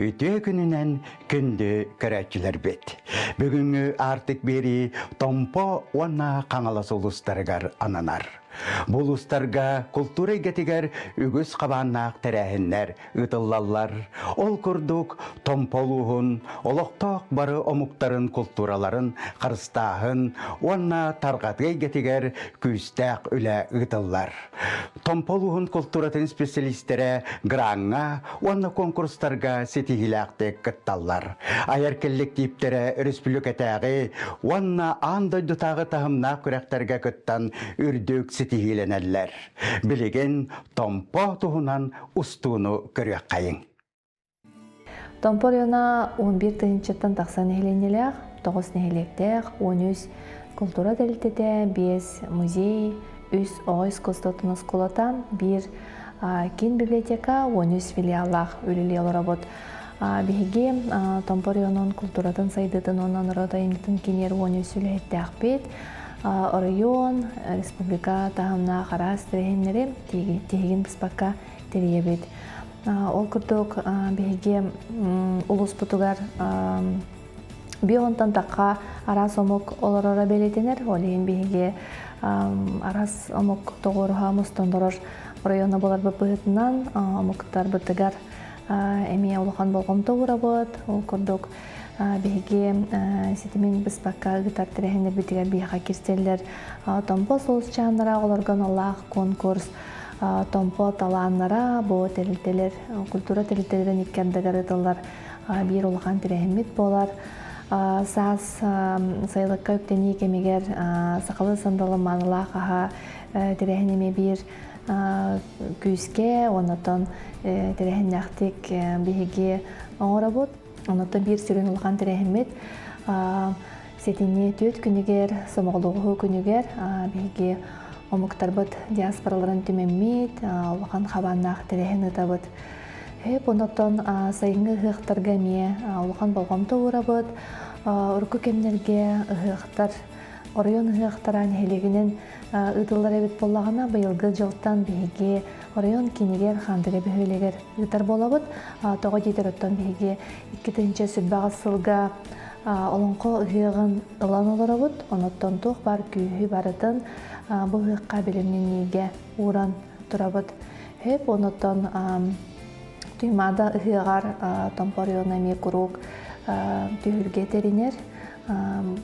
Үтүө күнүнэн күндү көрөөччүлэрбит! Бүгүҥҥү Аартык биэрии Томпо уонна Хаҥалас улуустарыгар ананар. Бу улуустарга култуура эйгэтигэр үгүс хабааннаах тэрээһиннэр ыытыллаллар. Ол курдук, Томпо улууһун олохтоох бары омуктарын култуураларын харыстааһын уонна тарҕатыы эйгэтигэр күүстээх үлэ ыытыллар. Томпо улууһун култууратын специалистэрэ граҥҥа уонна куонкурустарга ситиһиилээхтик кытталлар. Айар кэллэктииптэрэ өрөспүүбүлүкэтээҕи уонна аан дойдутааҕы таһымнаах күрэхтэргэ кыттан үрдүк ситиһиилэнэллэр. Билигин Томпо туһунан устууну көрүөххэйиҥ. Томпо оройуона 11 тыһыынчаттан тахса нэһилиэнньэлээх, 9 нэһилиэктээх, 13 култуура тэрилтэтэ, 5 музей, 3 оҕо искусствотын оскуолата, 1 киин библиотека, 13 филиаллаах үлэлии олоробут. Биһиги Томпо оройуонун култууратын сайдыытын уонна норуот айымньытын киинигэр 13 үлэһиттээхпит. Оройуон, республика таһымнаах араас тэрээһиннэри тиһигин быспакка тэрийэбит. Ол курдук биһиги улууспутугар био онтон тахха араас омук олороро бэлиэтэнэр. Ол иһин биһиги араас омук тоҕуоруһа мустан олорор оройуона буоларбыт быһыытынан омуктарбытыгар эмиэ улахан болҕомто уурабыт. Ол курдук биһиги ситимин быспакка ыытар тэрээһиннэрбитигэр биһиэхэ кирсэллэр Томпо сулусчааннара оҕолорго аналлаах конкурс Томпо талааннара бу тэрилтэлэр культура тэрилтэлэрин икки ардыгар ыытыллар биир улахан тэрээһиммит буолар. Саас сайылыкка үктэнии кэмигэр сахалыы сандалы маанылаах аһа тэрээһин эмиэ биир күүскэ, оннотон тэрээһиннээхтик биһиги оҥоробут. Оннотон биир сүрүн улахан тэрээһиммит сэтинньи түөрт күнүгэр, сомоҕолоһуу күнүгэр биһиги омуктарбыт диаспораларын түмэммит, улахан хабааннаах тэрээһин ыытабыт. Хөп оннотон сайыҥҥы ыһыахтарга эмиэ улахан болҕомто уурабыт. Урукку кэмнэргэ ыһыахтар оройуон ыһыахтара нэһилиэгинэн ыытыллар эбит буоллаҕына, быйылгы дьылтан биһиги оройуон киинигэр Хаандыга бөһүөлэгэр ыытар буолабыт. Тоҕо диэтэр оттон биһиги 2008 сылга олоҥхо ыһыаҕын ылан олоробут. Онуттан туох баар күүһү барытын бу ыһыахха бэлэмнэниигэ ууран турабыт. Хөп онуттан Туймаада ыһыаҕар Томпо оройуона эмиэ куруук түһүлгэ тэринэр.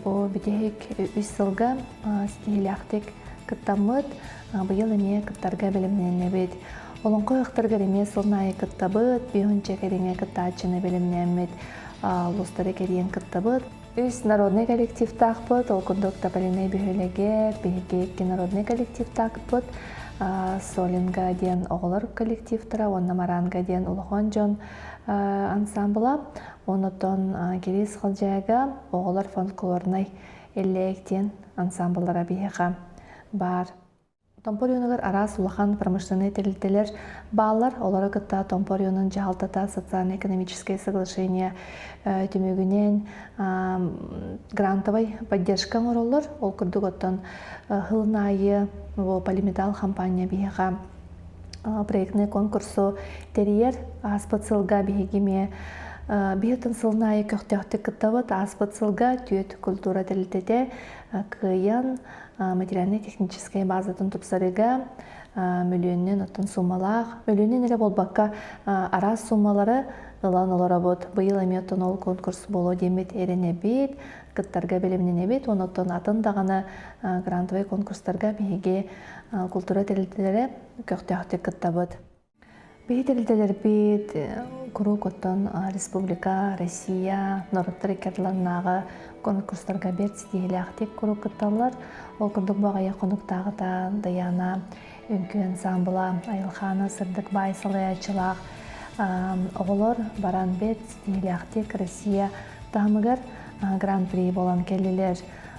Бу бүтэһик үс сылга ситиһиилээхтик кыттаммыт, быйыл эмиэ кыттарга бэлэмнэнэбит. Олоҥхо ыһыахтарыгар эмиэ сыл аайы кыттабыт, биһунча кэриҥэ кыттааччыны бэлэмнээммит, улуустары кэрийэн кыттабыт. Үс народнай коллективтаахпыт, ол курдук Тополиный бөһүөлэгэр биһиги икки народнай коллективтаахпыт, Солинга диэн оҕолор коллективтара уонна Маранга диэн улахан дьон ансамбла. Онотон Кирис Халдьаайга оҕолор фольклорнай Эллээх диэн ансамбллара биһиэхэ баар. Томпо оройуонугар араас улахан промышленнай тэрилтэлэр бааллар. Олору кытта Томпо оройуонун дьаһалтата социально-экономическое соглашение түмүгүнэн грантовай поддержка оҥороллор. Ол курдук оттон сылын аайы полиметалл компания биһиэхэ проектный конкурсу тэрийэр. Ааспыт сылга биһиги эмиэ биһиттэн сылын аайы көхтөөхтүк кыттабыт. Ааспыт сылга түөрт культура тэрилтэтэ кыайан материальнай-техническэй базатын тупсарыыга мөлүйүөнүнэн оттон суумалаах, мөлүйүөнүнэн эрэ буолбакка араас суумалары ылан олоробут. Быйыл эмиэ оттон ол конкурс буолуо диэммит эрэнэбит, кыттарга бэлэмнэнэбит. Онон атын даҕаны грантовай конкурстарга биһиги култуура тэрилтэлэрэ көхтөөхтүк кыттабыт. Биһи тэрилтэлэрбит куруук оттон республика, Россия, норуоттар икки ардыларынааҕы конкурстарга бэрт ситиһиилээхтик куруук кытталлар. Ол курдук бу аҕыйах хонуктааҕыта Даяна үҥкүү ансаамбыла Айылхаана сырдык баай салайааччылаах оҕолор баран бэрт ситиһиилээхтик Россия таһымыгар гран-при буолан кэллилэр.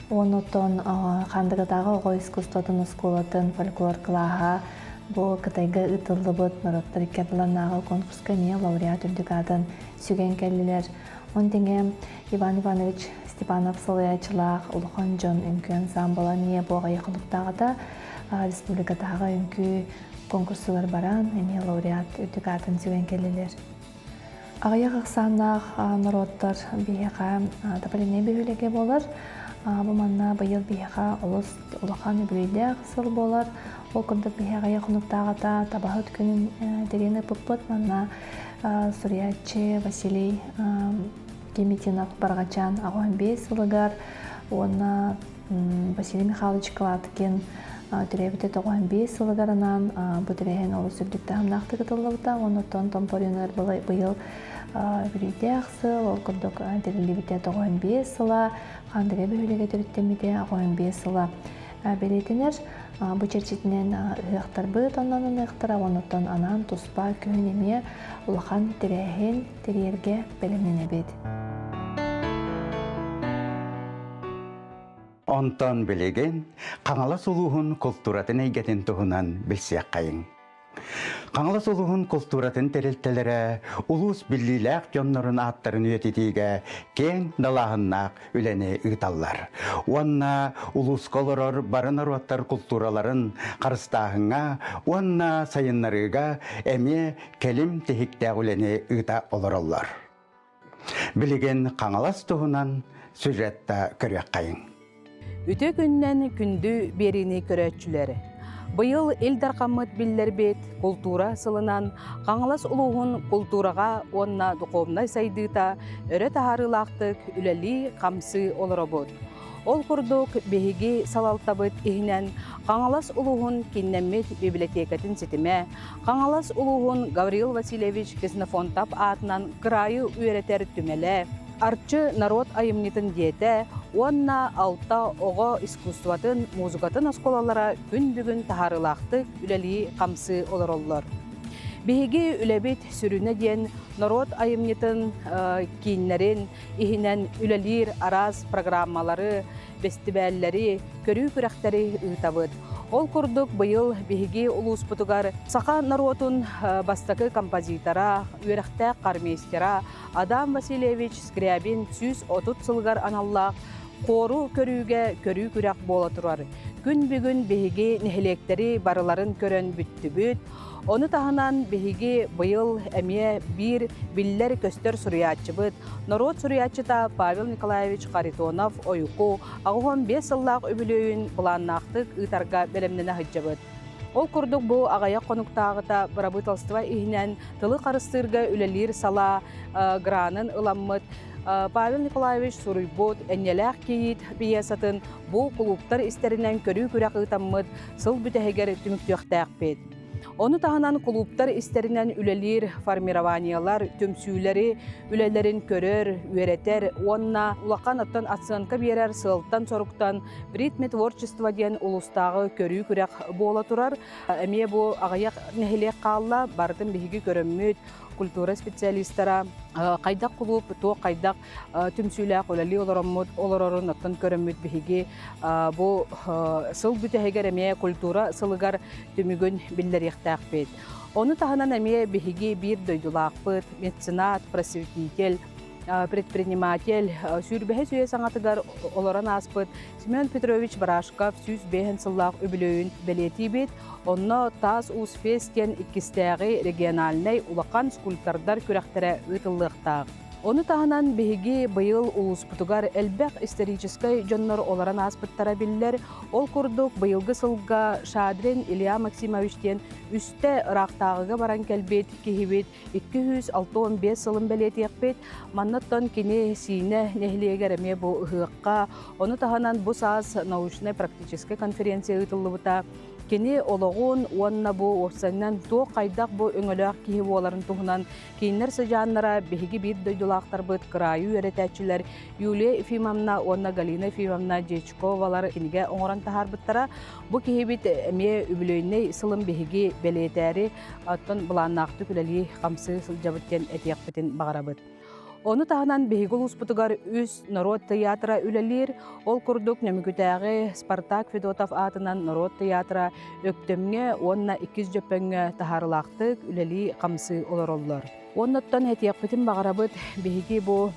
Оннуттан Хаандыгатааҕы оҕо искусствотын оскуолатын фольклор кылааһа бу Кытайга ыытыллыбыт норуоттар икки ардыларынааҕы конкурска эмиэ лауреат үрдүк аатын сүгэн кэллилэр. Он тэҥэ Иван Иванович Степанов салайааччылаах улахан дьон үҥкүү ансаамбыла эмиэ бу аҕыйах хонуктааҕыта республикатааҕы үҥкүү конкурсугар баран эмиэ лауреат үрдүк аатын сүгэн кэллилэр. Аҕыйах ахсааннаах норуоттар биһиэхэ Тополинай бөһүөлэгэ буолар. Бу манна быйыл биһиэхэ олус улахан үбүлүөйдээх сыл буолар. Ол курдук биһиэхэ аҕыйах хонуктааҕыта табаһыт күнүн тэрийэн ыыппыппыт. Манна суруйааччы Василий Кемитинов Барҕачаан 85 сылыгар уонна Василий Михайлович Кладкин төрөөбүтэ 95 сылыгар анаан бу тэрээһин олус үрдүк таһымнаахтык ытыллыбыта. Оннуттан Томпоринар быйыл үбүлүөйдээх сыл, ол курдук тэриллибитэ 95 сыла, Хаандыга бөһүөлэгэ төрүттэммитэ 85 сыла бэлиэтэнэр. Бу чэрчитинэн ыһыахтарбыт оннон ыһыахтара, оннуттан анаан туспа күһүн эмиэ улахан тэрээһин тэрийэргэ бэлэмнэнэбит. Онтон билигин Хаҥалас улууһун култууратын эйгэтин туһунан билсиэххэйиҥ. Хаҥалас улууһун култууратын тэрилтэлэрэ улуус биллиилээх дьоннорун ааттарын үйэтитиигэ киэҥ далааһыннаах үлэни ыыталлар. Уонна улууска олорор бары норуоттар култуураларын харыстааһыҥҥа уонна сайыннарыыга эмиэ кэлим тиһиктээх үлэни ыыта олороллор. Билигин Хаҥалас туһунан сюжетта көрүөххэйиҥ. Үтүө күннэн күндү биэриини көрөөччүлэр! Быйыл Ил Дархаммыт биллэрбит култуура сылынан Хаҥалас улууһун култуураҕа уонна духовнай сайдыыта өрө таһаарыылаахтык үлэлии-хамсыы олоробут. Ол курдук, биһиги салалтабыт иһинэн Хаҥалас улууһун кииннэммит библиотекатын ситимэ, Хаҥалас улууһун Гаврил Васильевич Ксенофонтов аатынан кыраайы үөрэтэр түмэлэ, Арчы норуот айымньытын дьиэтэ уонна алта оҕо искусствотын, музыкатын оскуолалара күн бүгүн таһаарыылаахтык үлэлии-хамсыы олороллор. Биһиги үлэбит сүрүнэ диэн норуот айымньытын кииннэрин иһинэн үлэлиир араас программалары, бэстибээллэри, көрүү күрэхтэри ыытабыт. Ол курдук быйыл биһиги улууспутугар саха норуотун бастакы композитора, үөрэхтээх хормейстера Адам Васильевич Скрябин 130 сылыгар аналлаах Хуору көрүүгэ көрүү күрэх буола турар. Күн бүгүн биһиги нэһилиэктэри барыларын көрөн бүттүбүт. Ону таһынан биһиги быйыл эмиэ биир биллэр-көстөр суруйааччыбыт, норуот суруйааччыта Павел Николаевич Харитонов Ойуку 85 сыллаах үбүлүөйүн былааннаахтык ыытарга бэлэмнэнэ сылдьабыт. Ол курдук бу аҕыйах хонуктааҕыта бырабыыталыстыба иһинэн тылы харыстыырга үлэлиир салаа гранын ыламмыт Павел Николаевич суруйбут «Энньэлээх кийиит» пьесатын бу кулууптар истэринэн көрүү күрэх ыытаммыт сыл бүтэһигэр түмүктүөхтээхпит. Ону таһынан кулууптар истэринэн үлэлиир формированиелар, түмсүүлэри үлэлэрин көрөр, үөрэтэр уонна улахан оттон оценка биэрэр сыалтан-соруктан В ритме творчества диэн улуустааҕы көрүү күрэх буола турар. Эмиэ бу аҕыйах нэһилиэк хаалла, барытын биһиги көрөммүт, культура специалистара хайдах кулууп, туох хайдах түмсүүлээх үлэлии олороммут, олорорун оттон көрөммүт биһиги бу сыл бүтэһигэр эмиэ культура сылыгар түмүгүн биллэриэхтээхпит. Ону таһынан эмиэ биһиги биир дойдулаахпыт, меценат, просветитель, предприниматель, сүүрбэһис үйэ саҥатыгар олорон ааспыт Семен Петрович Барашков 105 сыллаах үбүлүөйүн бэлиэтиибит. Онно Таас Уус Фест диэн иккистээҕи региональнай улахан скульптордар күрэхтэрэ ыытыллыахтаах. Ону таһынан биһиги быйыл улууспутугар элбэх историческай дьоннор олорон ааспыттара биллэр. Ол курдук быйылгы сылга Шадрин Илья Максимович диэн үстэ ыраахтааҕыга баран кэлбит киһибит 265 сылын бэлиэтиэхпит. Маннаттан кини Сиинэ нэһилиэгэр эмиэ бу ыһыахха, ону таһынан бу саас научнай-практическай конференция ыытыллыбыта. Кини олоҕун уонна бу уопсайынан туох хайдах бу өҥөлөөх киһи буоларын туһунан кинилэр сыдьааннара биһиги биир дойдулаахтарбыт кыраайы үөрэтээччилэр Юлия Ефимовна уонна Галина Ефимовна Дьячковалар кинигэ оҥорон таһаарбыттара. Бу киһибит эмиэ үбүлүөйнэй сылын биһиги бэлиэтээри оттон былааннаахтык үлэлии-хамсыы сылдьабыт диэн этиэхпитин баҕарабыт. Ону таһынан биһиги улууспутугар үс норуот тыйаатыра үлэлиир. Ол курдук Нөмүгүтээҕи Спартак Федотов аатынан норуот тыйаатыра Өктөмҥө уонна Иккис Дьөппөҥҥө таһаарылаахтык үлэлии-хамсыы олороллор. Оннуттан этиэхпитин баҕарабыт, биһиги бу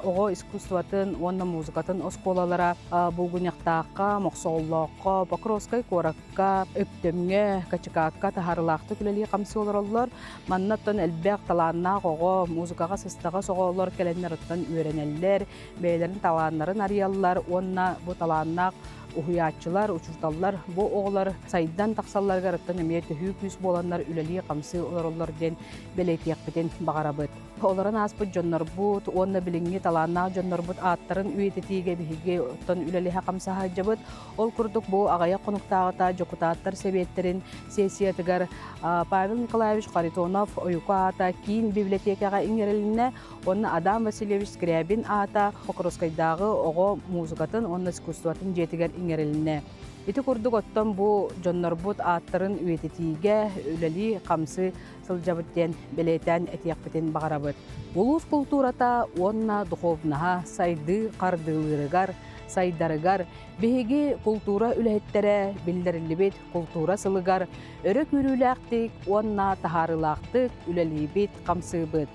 оҕо искусствотын уонна музыкатын оскуолалара Булгунньахтаахха, Мохсоҕоллооххо, Покровскай куоракка, Өктөмҥө, Качыкаакка таһаарыылаахтык үлэлии-хамсыы олороллор. Манна оттон элбэх талааннаах оҕо, музыкаҕа сыстаҕас оҕолор кэлэннэр оттон үөрэнэллэр, бэйэлэрин талааннарын арыйаллар уонна бу талааннаах уһуйааччылар, учууталлар бу оҕолор сайдан тахсалларыгар оттон эмиэ төһүү күүс буоланнар үлэлии-хамсыы олороллор диэн бэлиэтиэхпитин баҕарабыт. Олорон ааспыт дьоннорбут уонна билиҥҥи талааннаах дьоннорбут ааттарын үйэтитиигэ биһиги оттон үлэлэһэ хамсаһа сылдьабыт. Ол курдук бу аҕыйах хонуктааҕыта дьокутааттар сэбиэттэрин сессиятыгар Павел Николаевич Харитонов Ойуку аата киин библиотекаҕа иҥэрилиннэ уонна Адам Васильевич Скрябин аата Покровскайдааҕы оҕо музыкатын уонна искусствотын дьиэтигэр иҥэрилиннэ. Ити курдук оттон бу дьоннорбут ааттарын үйэтитиигэ үлэлии-хамсыы сылдьабыт диэн бэлиэтээн этиэхпитин баҕарабыт. Улуус култуурата уонна духовнаһа сайдыы хардыылыырыгар, сайдарыгар биһиги култуура үлэһиттэрэ биллэриллибит култуура сылыгар өрө күүрүүлээхтик уонна таһаарыылаахтык үлэлиибит, хамсыыбыт.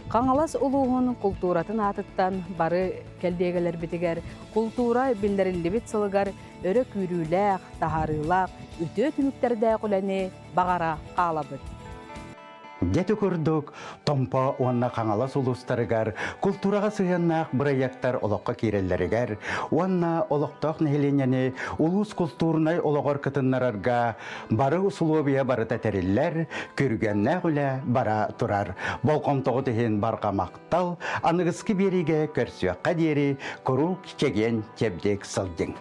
Хаҥалас улууһун култууратын аатыттан бары кэллиэгэлэрбитигэр култуура биллэриллибит сылыгар өрө күүрүүлээх, таһаарыылаах, үтүө түмүктэрдээх үлэни баҕара хаалабыт. Дьэ курдук, Томпо уонна Хаҥалас улуустарыгар култуураҕа сыһыаннаах бырайыактар олоххо киирэллэригэр уонна олохтоох нэһилиэнньэни улуус култуурунай олоҕор кытыннарарга бары усулуобуйа барыта тэриллэр, күргүөмнээх үлэ бара турар. Болҕомтоҕут иһин барҕа махтал, аныгыскы биэриигэ көрсүөххэ диэри куруук чэгиэн чэбдик сылдьыҥ.